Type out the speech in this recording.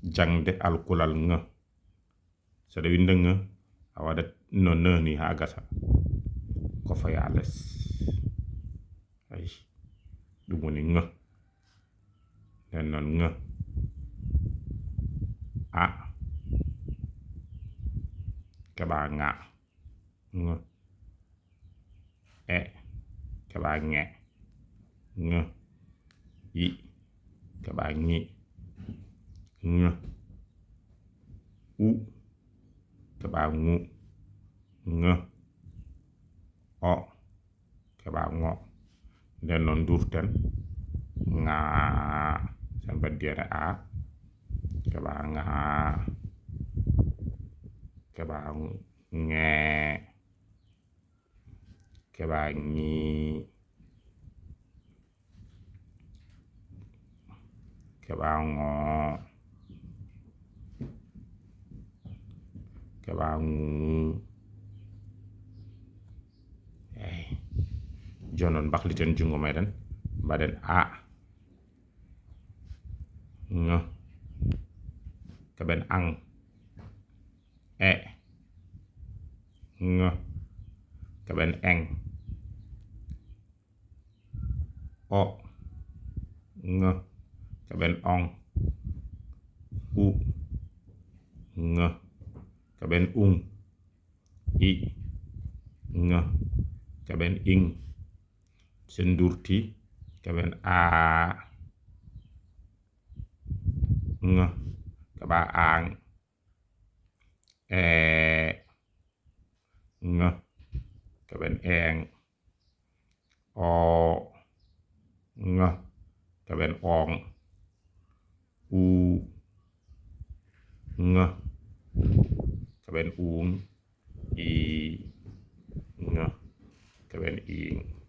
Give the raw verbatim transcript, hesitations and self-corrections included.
jaŋde alkulal ŋ. So ɗa winnda ŋ, a waɗat no n ni haa gasa. Ko fayaa les. Ay, ɗum woni ŋ. Nden noon ŋ. A. Keɓaa ŋa. Ŋ. E. Keɓaa ŋe. Ŋ. I. Keɓaa ŋi. Ŋ. U. Keɓaa ŋu. Ŋ. O. Keɓaa ŋo. Nden noon nduurten. Ŋaa. Sen mbaddii heen a. Keɓaa ŋaa. Keɓaa ŋee. Keɓaa ŋii. Keɓaa ŋoo. Keɓaa ŋuu. Eey. Jooni noon mbakliten junngo meɗen. Mbaɗen a. Ŋ. Keɓen aŋ. E. Ŋ. Keɓen eŋ. O. Ŋ. Keɓen oŋ. U. Ŋ. Keɓen uŋ. I. Ŋ. Keɓen iŋ. Sen nduurtii, keɓen aa. Ŋ. Keɓaa aaŋ. E. Ŋ. Keɓen eeŋ. O. Ŋ. Keɓen ooŋ. U. Ŋ. Keɓen uuŋ. I. Ŋ. Keɓen iiŋ.